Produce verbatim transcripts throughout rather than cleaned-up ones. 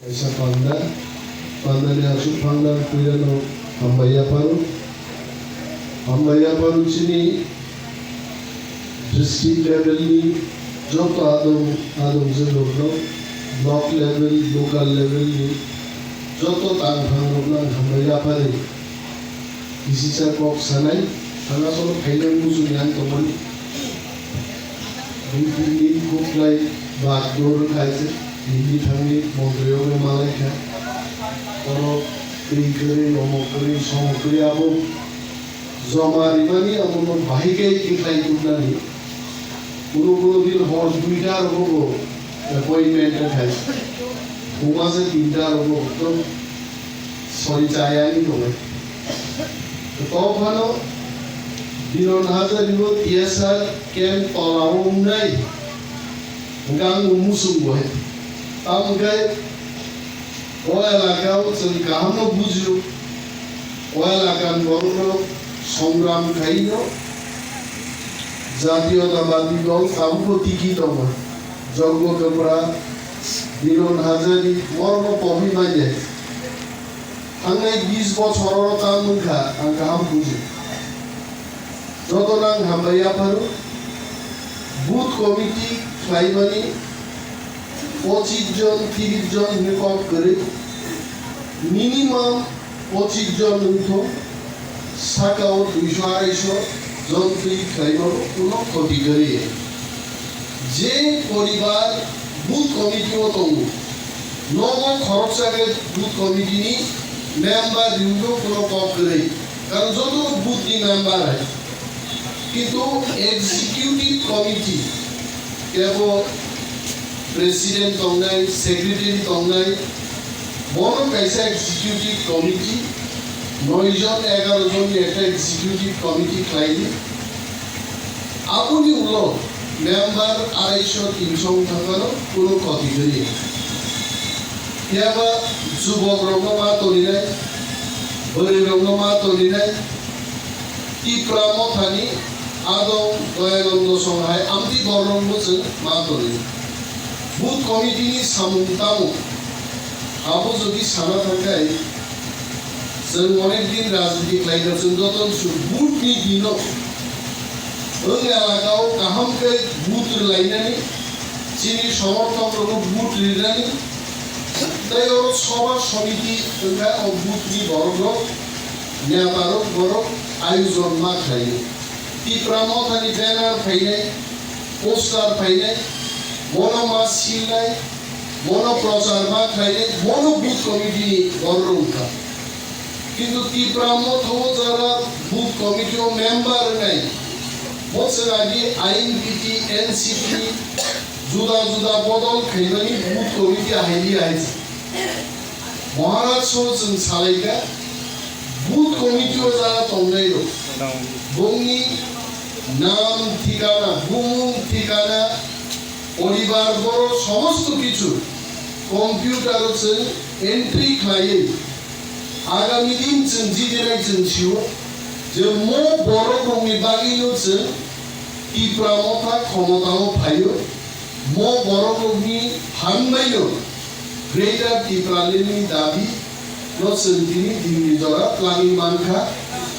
Kaisa panda, pandani aswk phangna puirano hambai yapharo. Hambai yapharo chini district level ni joto adong, adong je rokno, block level, local level ni joto tang phang rokno ang hambai yaphari. Kisi cha kok sanai, thangna solo phainai muchung yang tongmani. Bini khuklai bak dor khai se, bini thangni montri rok malai kha. Oro twi kwrwi, omo kwrwi, somo kwrwi abo joma rimani abono bahai khe tikhlai tubnani. Kunu kunu din hor duita rogo bo appointment khai. Buma se tinta rogo to sori chayani tongo. To phano Binon Hazari bo T S R camp tola o wngnai. Hwnkhe ang bo muchung bo hai. Tamo khe o elaka o chwng kaham no bujio. O elaka ni borok rok songram khai no jatiyotabadi dol tabuk bo tiki tongo. Joggo Kwpra, Binon Hazari, borok no pobi manya. Thangnai bis bochor oro tang wngkha, ang kaham buji. Jotono ang hambai yapharo, booth committee khlaimani pochis jon, tiris jon hinwi kok kwrwi, minimum pochis jon wngthung, saka o duiso arai so jon twi khlaimano kuno khoti kwrwi. Je poribar booth committee o tongo, nogo khoroksa khe booth committee ni member riwino kuno kok kwrwi, karon joto booth ni member hai. Kintu executive committee, tebo president tongnai, secretary tongnai, bono kaisa executive committee, noi jon, egaro jon ni ekta executive committee khlaidi. Aboni ulo member arai so tin so wngkha phano kuno khoti kwrwi. Phiya ba jubok rokno ma toninai, bwrwi rokno ma toninai, Tipra Mothani adong Doyanando Song hai amtwi borok rokno chwng ma toninai. Booth committee ni samung tamo abo jodi sana thangkhai, chwng onek din rajniti khlaikha, chwng joto su booth ni dino wng elaka o kaham khe booth rwlainani, chini somorthok rokno booth rinani, tei oro soba somiti wngkha o booth ni borok rok, neta rok borok ayojon ma khlaio. Tipra Mothani banner phainai, poster phainai, bono ma silnai, bono prochar ma khlainai, bono booth committee ni borok wngkha. Kintu Tipra Motha o jara booth committee o member wngnai, bo chwng agi I N P T, N C P, juda juda bodol khaimani booth committee ahai di hai. Maharaj so chwng salaikha, booth committee o jara tongnai rok, bongni nam thikana, bumung thikana, poribar, boro somosto kichu computer o chwng entry khlaiwi, agami din chwng jidinai chwng sio je mo borok rokni bagwino chwng Tipra Motha khomotao phaio, mo borok rokni phan baino Greater Tipraland ni dabi no chwng tini dinni jora twlangwi mankha,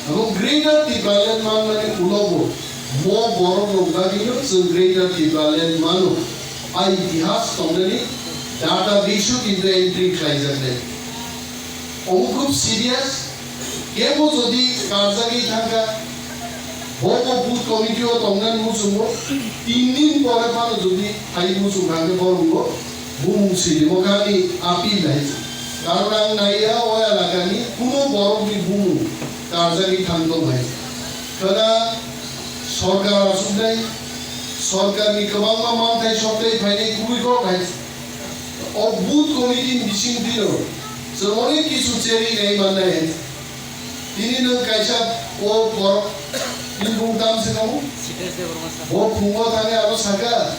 abo Greater Tipraland manmani ulo bo mo borok rok bagwino chwng Greater Tipraland mano. A itihas tongnani database o kintu entry khlaijaknai. Omo khub serious, kebo jodi karjagwi thangkha, bo bo booth committee o tongnani muchungo, tin din pore phano jodi phai muchung thangkhe borokno bumung sirimo kani appeal hai se. Karon ang naiya o elakani kuno borokni bumung karjagwi thang tong hai se. Khwna sorkar achuknai, sorkarni kwbangma manthai sokthai phainai kubui kok hai se. O booth committee ni bising dino chwng onek kisu cherwi nai mannai hai se. Tini nwng kaisa o borok ni bung tam se kamo? Sitesh Debbarma sir. Bo phungo thani abo saka,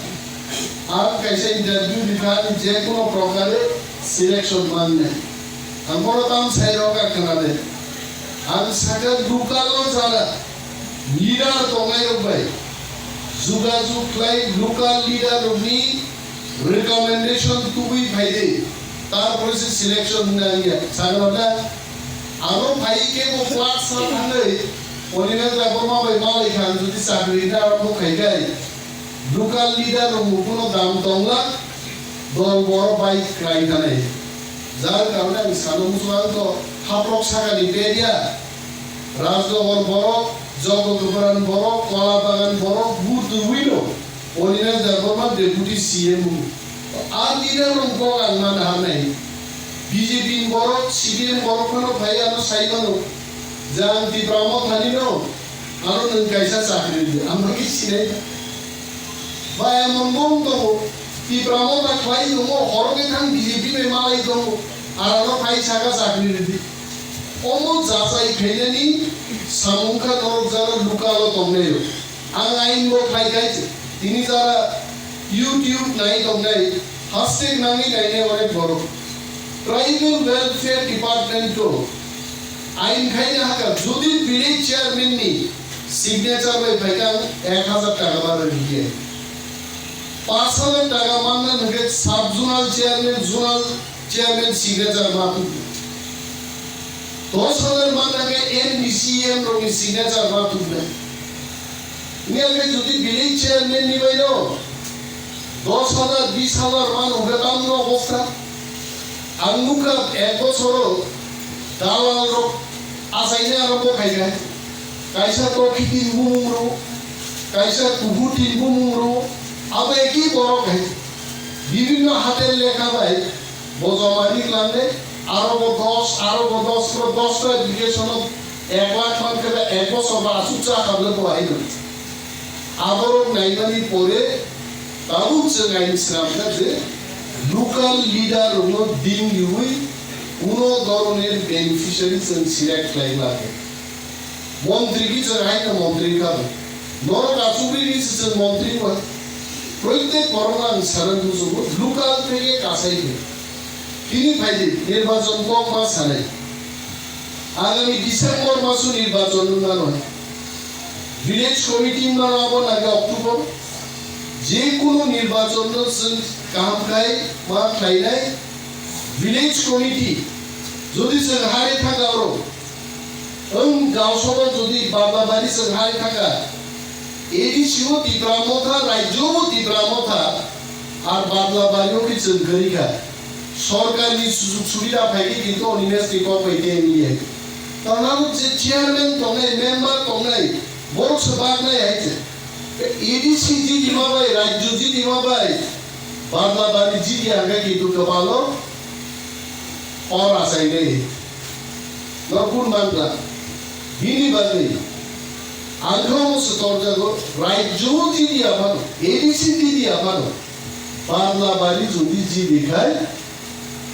ang kaisa interview rikha ani je kono prokare selection mannai. Ang bono tam sai rok a khna de. Ang saka local o jara leader tongnai rok bai jugajug khlai local leader rokni recommendation tubui phai de. Tarpore se selection hwnwi ang ya, sakno da. Aro phai khe bo class sa thangwi, Onina Debbarma bai malai kha, ang jodi chakri hwnwi arombo khai khai, local leader rok bo kuno dam tongla, dol borok bai kwlai tanai. Jar karone ang sano muchung ang to haprok sakani pedia, Rajnagar borok, Jogotpuran borok, Kola Bagan borok, bu tubuino. Onina Debbarma deputy C M. A leader rok kok ang mana harnai. B J P ni borok, C P M borok phano phai ano sai mano. Jang Tipra Mothani no, ano nwng kaisa chakri di. Ang bagwi sinai. Bai amon bong tongo. Tipra Motha khlai tongo, horo khe thang B J P bai malai tongo. Arano phai saka chakri di. Omo jachai khainani samung kha norok jara local o tongnai rok. Ang ain bo khai khai se. Tini jara YouTube nai tongnai, hastek nangwi nainai onek borok. Tribal Welfare Department to ain khaina hakha, jodi village chairman ni signature bai phaikha, ang ek hazar taka ma rwdi. Panch hazar taka manna hwnkhe sub zonal chairman, zonal chairman signature ma tubnai. Dos hazar manna khe M D C, M rokni signature ma tubnai. Wngya khe jodi village chairman ni bai no dos hazar, bis hazar mano hwnkhe tamno obostha. Ang nukha ek bosoro dalal rok achaina arombo khaikha. Kaisa tokhi tin bumung rwo, kaisa kubu tin bumung rwo, abo eki borok hai. Bibhinno hater lekha bai bo joma ri klangnai, aro bo dos, aro bo dos, pura dos ta application o ek lakh man khe ek bosor ba aswk cha kha bole bo hai rw. Aborok naimani pore tabuk chwng ain swnamkha je local leader rokno ding riwi kuno doroner beneficiary chwng select khlai ma khe. Montri ki chwng hai no montri kha bo. Norok achugwi ni se chwng montri wa. Proitek borok ang sana musugo local theke kasai khe. Tini phaidi nirbachon kok ma sanai. Agami December maso nirbachon wngma nai. Village committee wngma abo nai October. Je kunu nirbachon no chwng kaham khai ma khlainai. Village committee jodi chwng hai thangka oro, wng gaosoro jodi Badlabari chwng hai thangka, A D C o Tipra Motha, rajyo o Tipra Motha, ar Badlabari o khe chwng kwrwi kha. Sorkar ni sujug subida phai khe kintu Animesh ni kok bai tei wngya. Tamo je chairman tongnai, member tongnai, borok se baknai hai se. A D C jidima bai, rajyo jidima bai, Badlabari jidi hwnkhe kintu kwbangno hor achainai. No kun mangla? Bini bagwi ang khe omo se torjago, rajyo jidi aphano, A D C jidi aphano, Badlabari jodi jidi khai,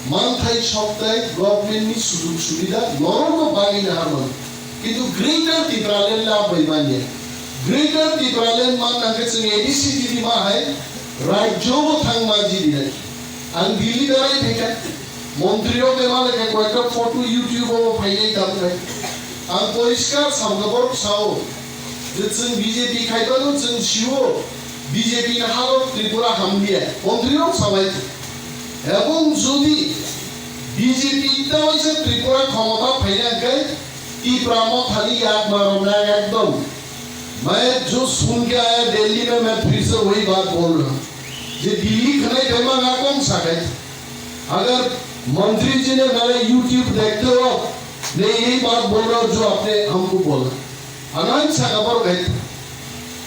manthai soktai government ni sujug subida norokno bagwi na hamano. Kintu Greater Tipraland la bai manya. Greater Tipraland man nangkhe chwng A D C jidi ma hai rajyo bo thang ma jidi nai. Ang Delhi berai phaikha. Montri rok bai ma lekha koyekta photo YouTube o phainai tamo khai. Ang poriskar samkha borok sao je chwng B J P khai bano chwng sio B J P ni halok Tripura hamliya. Montri rok sabai. Ebong jodi B J P ta waisa Tripura khomota phaina hwnkhe Tipra Mothani yakma romna ekdom. मैं जो सुन के आया दिल्ली में, मैं फिर से वही बात बोल रहा हूँ। Je Delhi khnai phai ma nga kong sakai. अगर मंत्री जी ने मेरा YouTube देखते हो, मैं यही बात बोल रहा हूँ जो आपने हमको बोला। Ano ang saka borok hai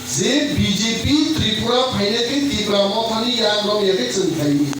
je B J P Tripura phaina khe Tipra Mothani yak romya khe chwng phaini.